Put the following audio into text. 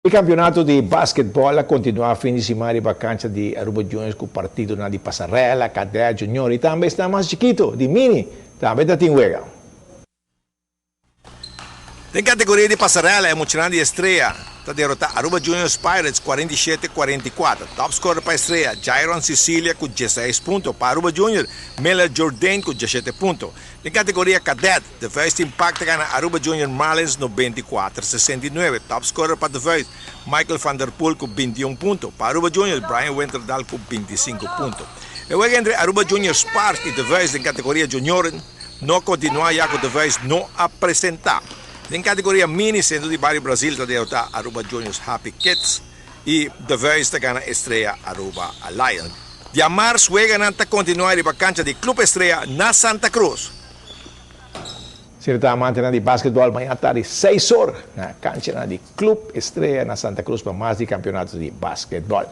E campeonato di basketball a continua fin di siman riba cancha di Aruba Juniors cu partidonan di Pasarela, Cadet, Junior y tambe esnan mas chikito, di Mini, tambe ta tin wega. Den categoria di Pasarela e muchanan di Estrella ta derota Aruba Juniors Pirates 47-44. Top scorer pa Estrella, Jairon Cecilia cu 16 punto. Pa Aruba Junior, Miller Jordan cu 17 punto. Den categoria Cadet, De Vuist Impact ta gana Aruba Junior Marlins 94-69. Top scorer pa De Vuist, Michael van der Poel cu 21 punto. Pa Aruba Junior, Brian Winterdal cu 25 punto. E wega entre Aruba Junior Sparks y De Vuist den categoria Junior no a continua ya cu De Vuist no a presenta. Den categoria Mini, Centro di Bario Brasil ta derota Aruba Juniors Happy Kids y De Vuist ta gana Estrella Aruba Lions. Diamars weganan ta continua riba cancha di Club Estrella na Santa Cruz. Si ta amantenan di basketball, mañan tardi 6 or na cancha di Club Estrella na Santa Cruz pa mas di campeonato di basketball.